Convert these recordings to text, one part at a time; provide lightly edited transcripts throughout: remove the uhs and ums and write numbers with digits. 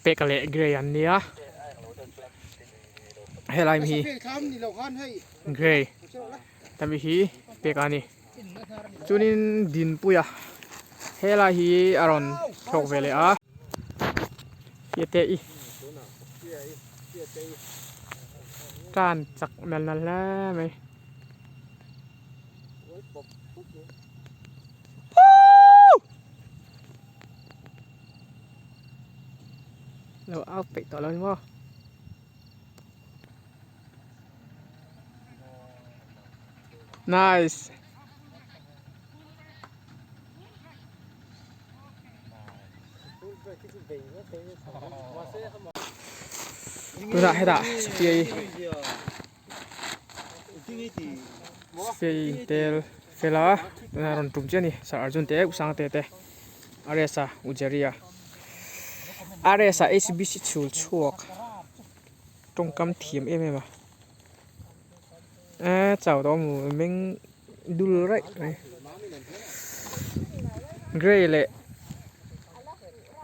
Peka leh Grey an nia helai mi hi Grey tami hi Peka a ni chuanin Dinpuia helai hi a rawn thlawk ve leh a Fiate i tan chak nal nal hle mai. Lo out peih tawh lo ni maw. Nice. Tunah hetah Sophia i Sophia i intel fel a tunah rawn tum chiah a ni Sir Arjun te Usangte te Arias-a Ujeria Arias-a H_B_C chhul chhuak tawngkam thiam em em a eee chau tawh a mu meng dul raih mai grey leh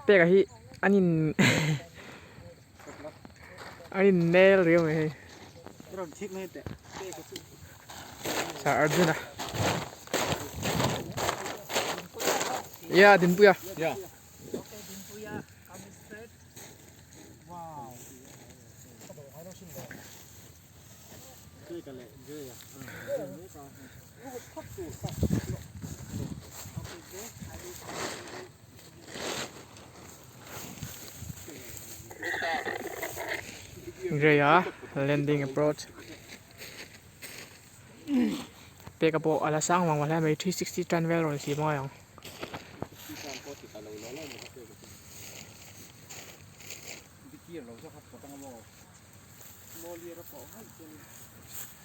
peka hi an in an in nel riau mai hei sir Arjun a yeah Dinpuia Grey a landing approach peka pawh a la sang vang vang hle mai 360 turn vel rawn siam angai ang.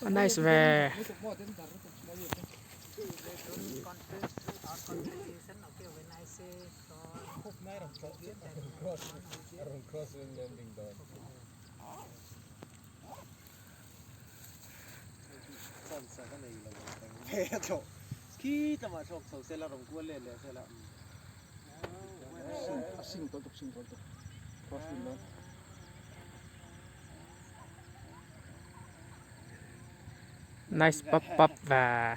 A nice ve. Nice pap pap ve.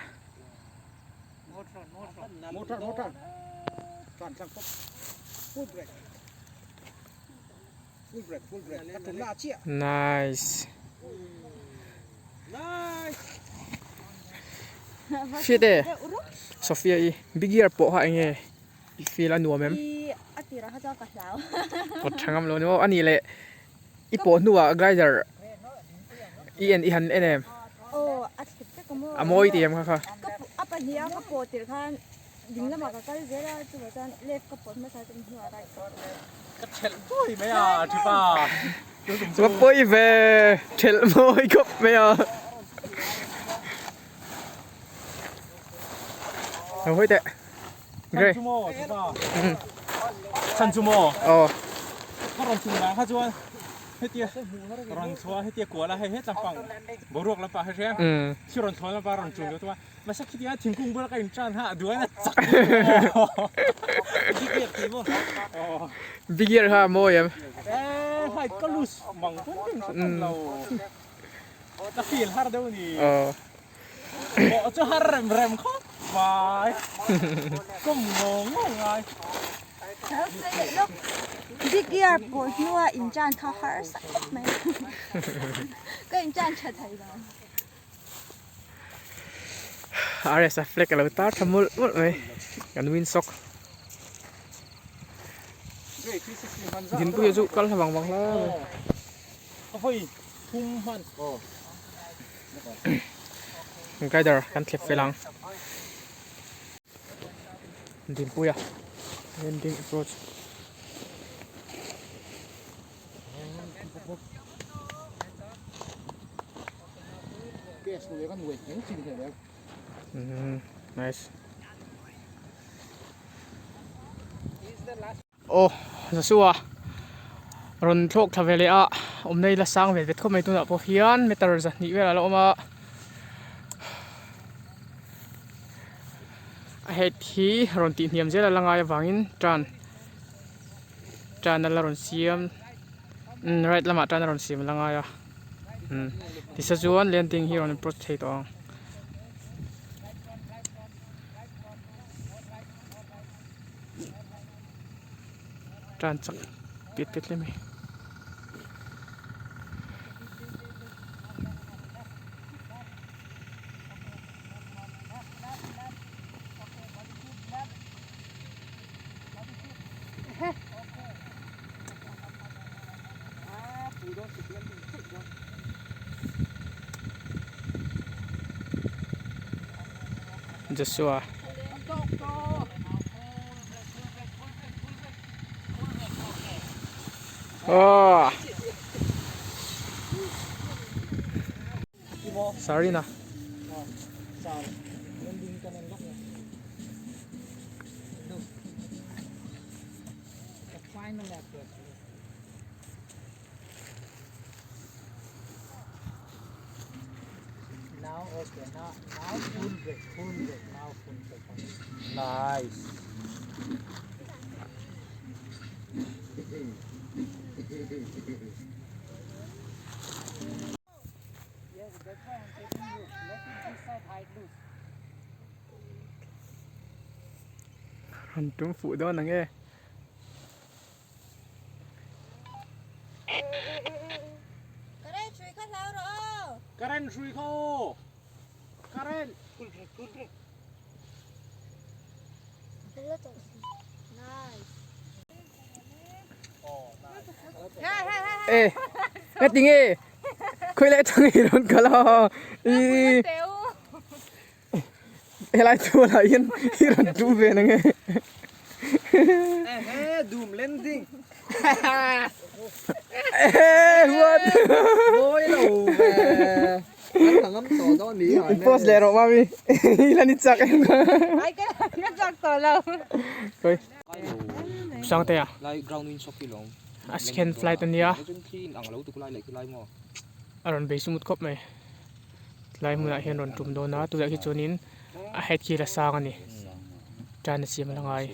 Nice. Hriat e Sophia i big ear pawh kha enge i feel a nuam em? Kawt tha ngam lo ni maw a nih leh i pawh hnuah glider i en i han en em? A mawi tih em kha kha? Ka pawi ve thelh mawi khawp mai a. Lo hawi teh. Grey. Chan chu maw? Aw. Ka rawn chung vang kha chuan hetia rawn chhuah hetia kual a hei het lampang boruak lampang hei hria khi rawn chhuah lampang rawn chung deuh tuma mahse khitia thingkung bula ka in tan ha a duain a chak maw. Big ear kha a mawi em? Eh hai ka loose mang pawn ka in hre tan lo. Ka feel har deuh ni. Aw. Pawh chu har rem rem khawp mai. Kawm ngawng ngawng ngai. Big ear pawh hnua in tan kha har sak khawp mai. Ka in tan tha thei lo. RS a flag a lo tar tha mawlh mawlh mai. Kan windsock. Dinpuia chu kal hla vang vang hle mai. Glider kan thlep fel ang Dinpuia landing approach nice Aw Joshua rawn thlawk thla ve leh a awmna hi la sang ve vet khawp mai tunah pawh hian meter zahnih velah a la awm a a head hi rawn tih hniam zel a la ngai avangin tan tan a la rawn siam. Umm right lamah tan a rawn siam la ngai a umm tisa chuan landing hi a rawn approach thei tawh ang. Tan chak pit pet hle mai. Joshua. Oh. Sarina. Han tum fuh dawn ang e. Current hrui kha hlau rawh aw. Current hrui kha aw. Current. E ngati nge khawi lai atang hi rawn kal a ih helai chu lah hian i rawn tum ve na nge e what in post leh rawh mami i la ni chak em khawi Sangtea a second flight ania a rawn bei sumut khawp mai tlai hmunah hian rawn tum dawn a tunah hi chuanin a head khi la sang a ni tan a siam a la ngai.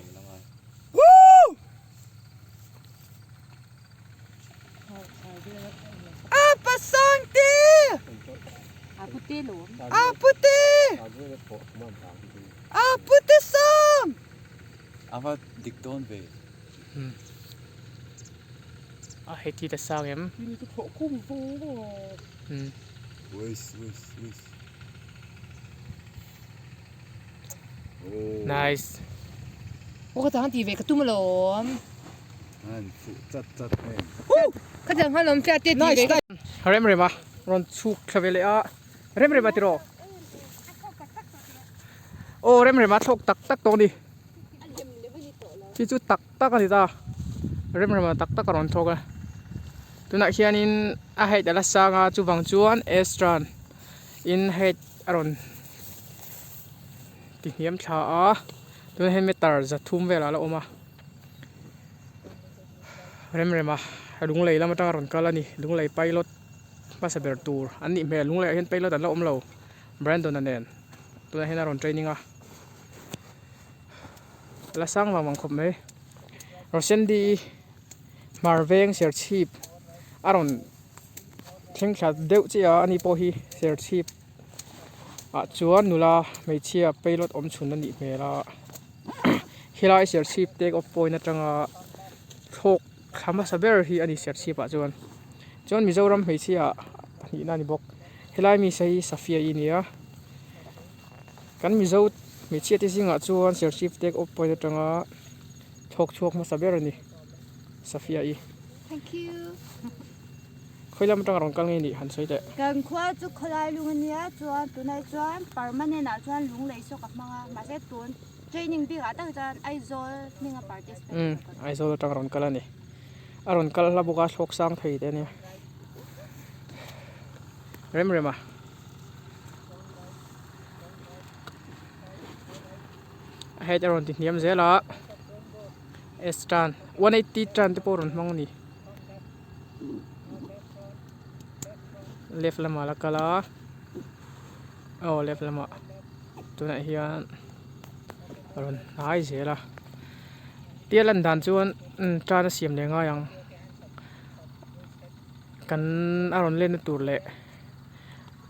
A heti ta sang em? Nice. Aw ka tang ti ve ka tum alawm. Ka tang alawm fiah te ti ve ka. Rem rem a rawn chhuk thla ve leh a rem rem a tiraw aw rem rem a thlawk tak tak tawh a ni khi chu tak tak a ni ta rem rem a tak tak a rawn thlawk a tunah hianin a height a la sang a chuvang chuan estran in height a rawn ti hniam thla a tunah hian meter za thum velah a la awm a rem rem a lunglei lam atanga rawn kal a ni lunglei pilot hmasa ber tur an nih hmel lunglei ah hian pilot an la awm lo Brandon-a nen tunah hian a rawn training a a la sang vang vang khawp mai Rosendi hmar veng serchhip a rawn thleng thla deuh chiah a ani pawh hi serchhip ah chuan nula hmeichhia pilot awm chhun a nih hmel a helai serchhip take off point atanga thlawk thla hmasa ber hi a ni serchhip ah chuan chuan Mizoram hmeichhia pahnihna a ni bawk helai mi hi Safia i nia kan Mizo hmeichhia te zingah chuan serchhip take off point atanga thlawk chhuak hmasa ber a ni Safia i. Thank you. Khawi lam atanga rawn kal nge nih han sawi teh. Kan khua chu khawlai lung a nia chuan tunah chuan permanent ah chuan lung lei saw ka hmang a mahse tun training bik ah tak chuan Aizawl hming a participate Umm Aizawl atanga rawn kal a ni. A rawn kal hla bawk a thlawk sang thei te a nia. Rem rem a. A head a rawn ti hniam zel a S tan 180 tan te pawh a rawn hmang a ni. Left lamah la kal a aw left lamah tunah hian a rawn hnai zel a tia lan dan chuan tan a siam leh ngai ang. Kan a rawn lenna tur leh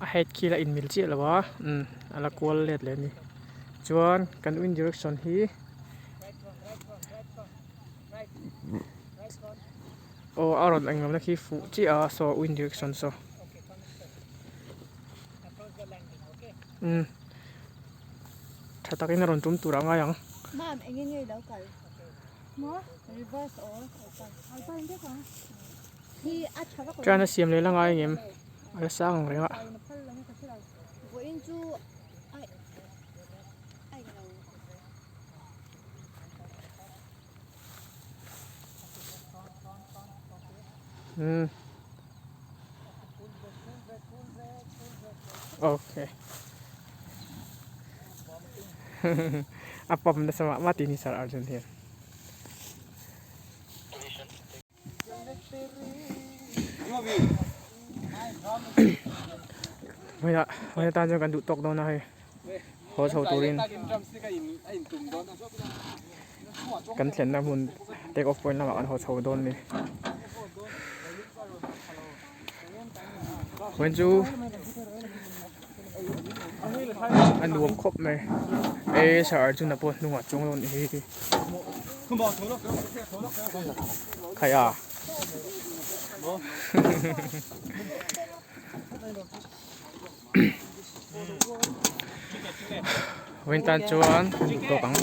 a height khi la inmil chiah lo a umm a la kual let leh a ni chuan kan wind direction hi aw a rawn eng lohna khi fuh chiah a saw wind direction saw umm tha takin a rawn tum turah a ngai ang. Ma'am engin nge i lo kal? Maw? Reverse or alpine vek ang. Tana siam leh la ngai ang em a la sang ang reng a. Umm okay a pump nasa mah mah tih ni sir Arjun hian. Vawiin atan chuan kan duh tawk dawn a hei haw chho turin kan thlenna hmun take off point lamah kan haw chho dawn a ni vawiin chu a nuam khawp mai e sir Arjuna pawh hnungah chuang dawn a nih hi. Khai a Vawiin tan chuan kan duh tawk ang.